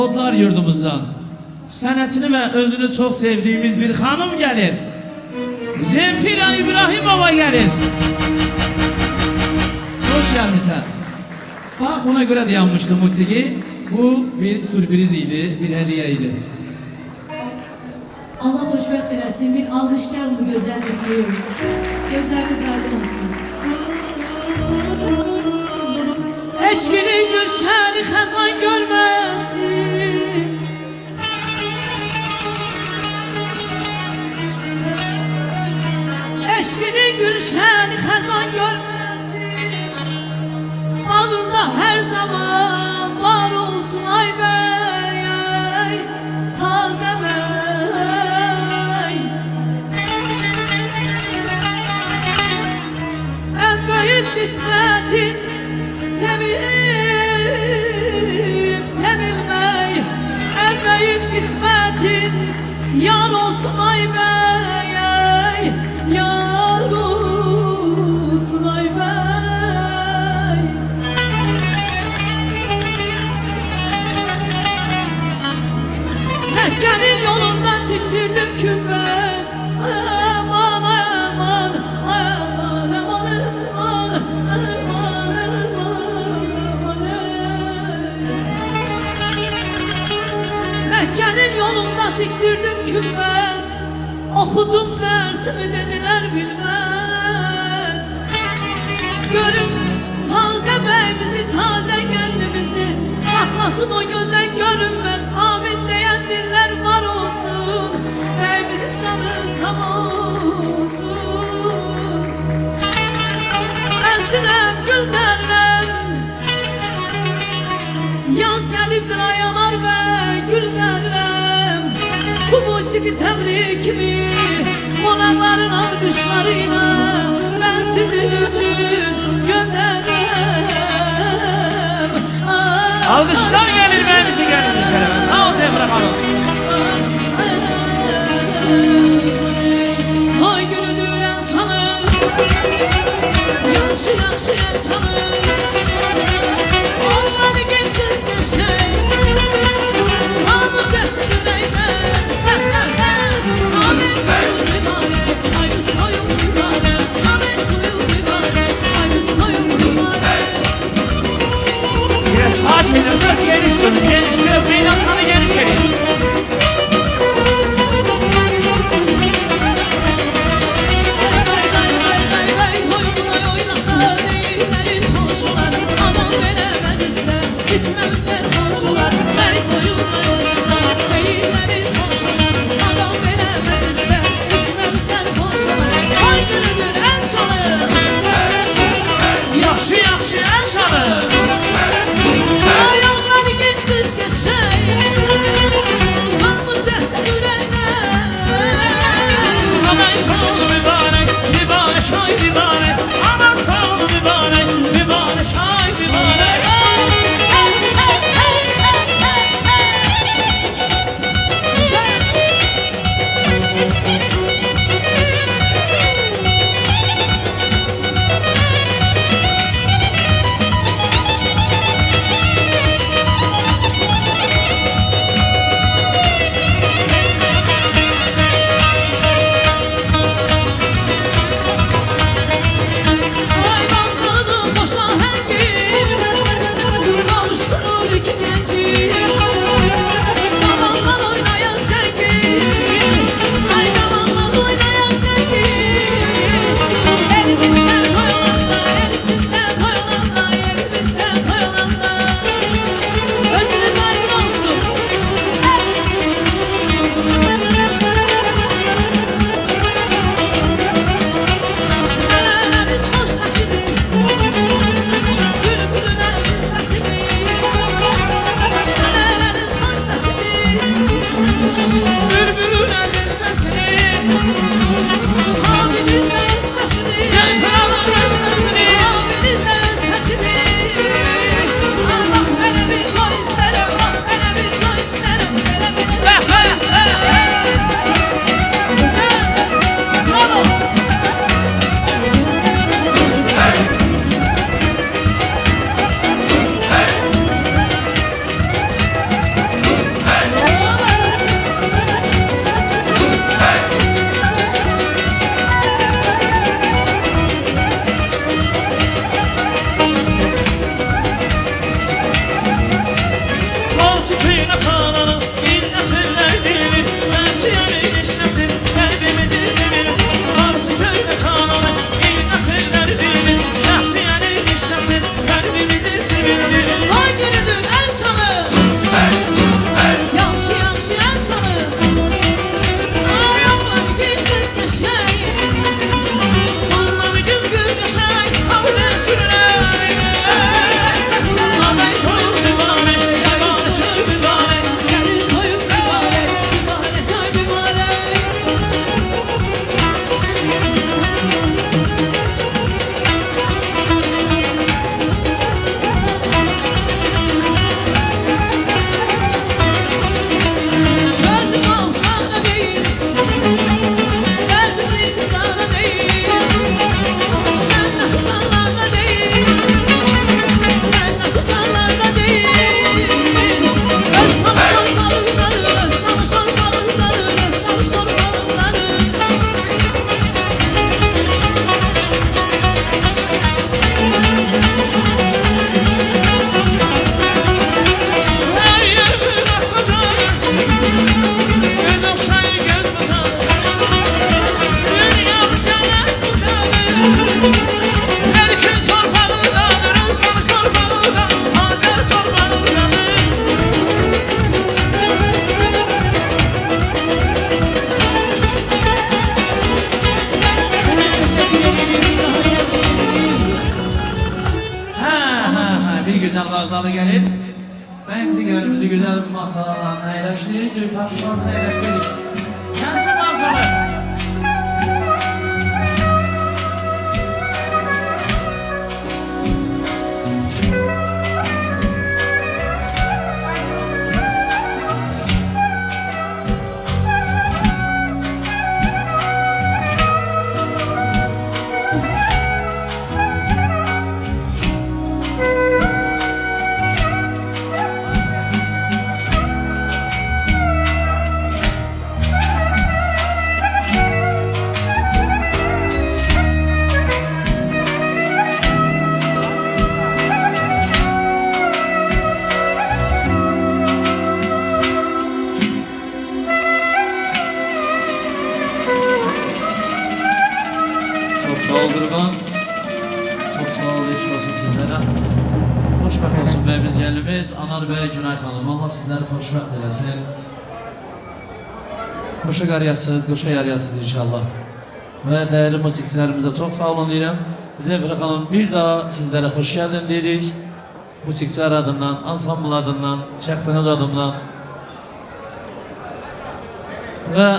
Odlar yurdumuzdan sənətini və özünü çox sevdiyimiz bir xanım gəlir. Zemfira İbrahimova gəlir. Hoş gəlmisən. Bax, buna görə dayanmışdı musiqi. Bu bir sürpriz idi, bir hediye idi. Allah xoşbəxt eləsin. Bir alqışlayalım bu gözəl cütlüyü. Gözləriniz aydın olsun. Eşkinin gülşəni xəzan görməsin. Eşkinin gülşəni xəzan görməsin. Bağında her zaman var olsun ay bey, ay, taze bey. En büyük kısmetin sevip sevilmek. En büyük kısmetin yar olsun ay bey, ay, yar olsun ay bey. Mekke'nin yolundan tiktirdim kümbez. Aman aman aman aman aman aman aman. Mekke'nin yolunda tiktirdim kümbez. Okudum dersimi dediler bilmez. Görün taze beyimizi, taze gelinimizi saklasın o göze görünmez. Amin diyen diller var olsun. Beyimizin canı sağ olsun. Esinem gül derrem. Yaz gelipdir ayalar ve gül derrem. Bu musiki tebrikimi konakların alkışlarıyla ben sizin için gönderdim. Alqışlar gəlir bəyimizi gəlir şərəfə. Sağ ol Zemfira xanım. Ay günüdür el çalın, yaxşı yaxşı el çalın. Onları gel kız geçey, hamı desin ürəyimə. Amin toyu mübarek, ay toyu mübarek. Amin toyu mübarek, ay toyu mübarek. Biraz xahiş edirəm, biraz geniş. güzel masalarla əyləşdiririk, tartışmasını əyləşdiririk. Gəlsin manzalı. Sağ ol Qurban. Çox sağ ol, eşq olsun sizlərə. Xoşbəxt olsun bəyimiz, gəlimiz, Anar bəy, Günay xanım. Allah sizləri xoşbəxt eləsin. Qoşa qarıyasınız, qoşa yarıyasınız inşallah. Və dəyərli musiqiçilərimizə çox sağ olun deyirəm. Zemfira xanım, bir daha sizlərə xoş gəldin deyirik. Musiqiçilər adından, ansambl adından, şəxsən öz adımdan. Və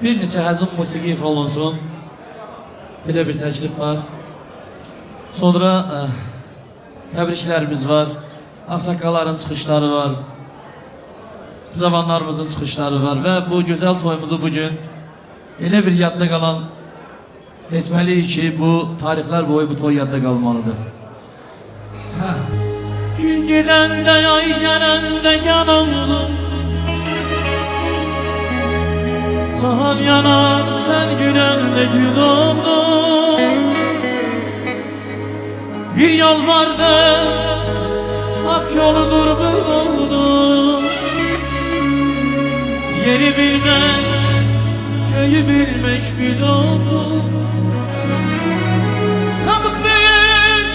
bir neçə həzin musiqi ifa olunsun. Belə bir təklif var. Sonra təbriklərimiz var. Ağsaqqalların çıxışları var. Cavanlarımızın çıxışları var. Və bu gözəl toyumuzu bugün elə bir yadda qalan etməliyik ki, bu tarixlər boyu bu toy yadda qalmalıdır. Hə. Gün gedəndə, ay gələndə can oldum. Cahan yanar, sen güləndə gün oldun. Bir yol vardır, hak yoludur bulundum. Yeri bilmek, köyü bilmek bil oldu. Çabuk büyü,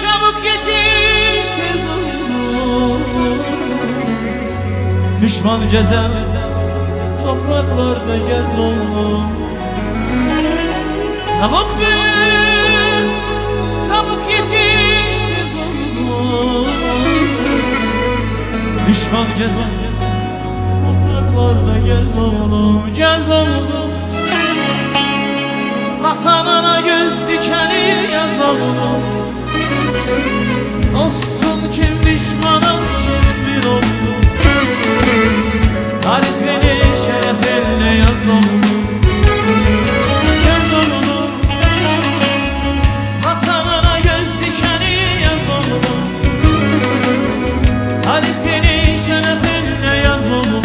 çabuk yetiş, tez oldu. Düşman gezen topraklarda gez oğlum. Çabuk büyü, çabuk yetiş, tez oğlum. Düşman gezen topraklarda gez oğlum, gez oğlum. Vatanına göz dikeni yaz oğlum. Olsun kim düşmanım, kim bir oğlum. Tarihini şerefinle yaz oğlum, yaz oğlum. Vatanına göz dikeni yaz oğlum. Tarihini şerefinle yaz oğlum.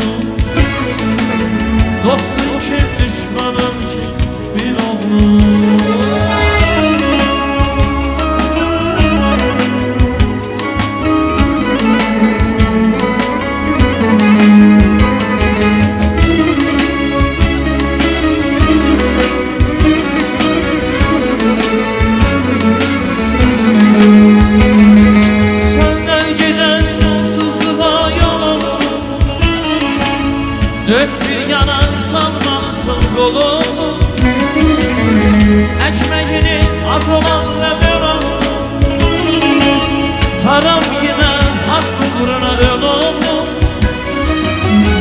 Dostum kim, düşmanım kim, bir oğlum. Dört bir yanan salmalısın kolunu. Ekmeğini az olan ve böl oğlum. Haram yeme hak uğruna öl oğlum.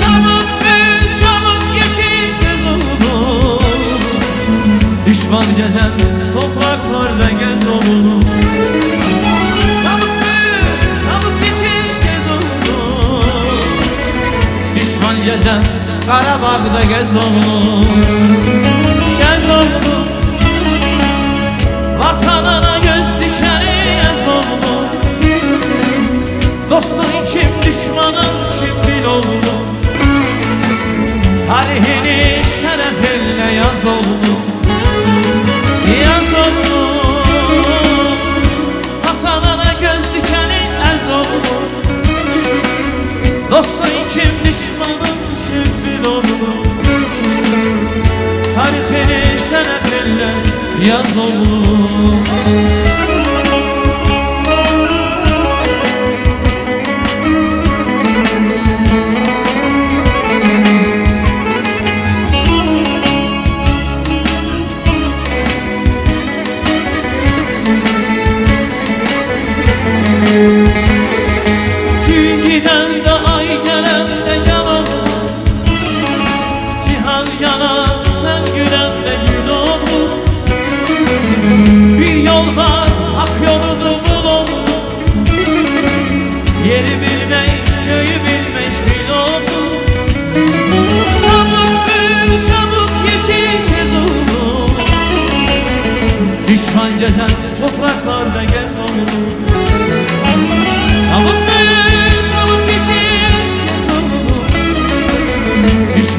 Çabuk büyü, çabuk yetiş tez oğlum. Düşman gezen topraklarda gez oğlum. Çabuk büyü, çabuk yetiş tez oğlum. Düşman gezen Qarabağda gez oğlum, gez oğlum. Vatanına göz dikeni ez oğlum. Dostun kim, düşmanın kim bil oğlum. Tarihini şerefinle yaz oğlum, yaz oğlum. Vatanına göz dikeni ez oğlum. Dostun kim, düşmanın kim bil oğlum. Tarihini şerefinle yaz oğlum. Gün gidende ay gelen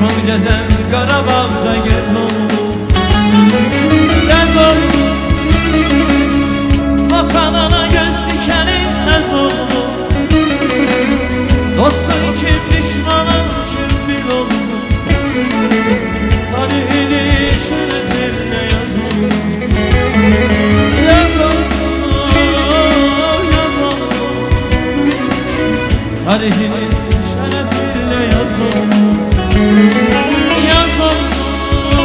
Son gezen Qarabağda gez oldu. Gez oldu. Vatanına göz dikeni ez oldu. Dostun kim, düşmanın kim bil oldu. Tarihini şerefinle yaz oldu. Yaz oldu, yaz oldu. Tarihini şerefinle yaz oldu. Yaz oldu,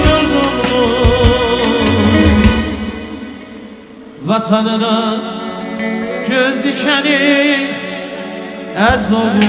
yaz oldu. Vatanına göz dikeni ez oldu.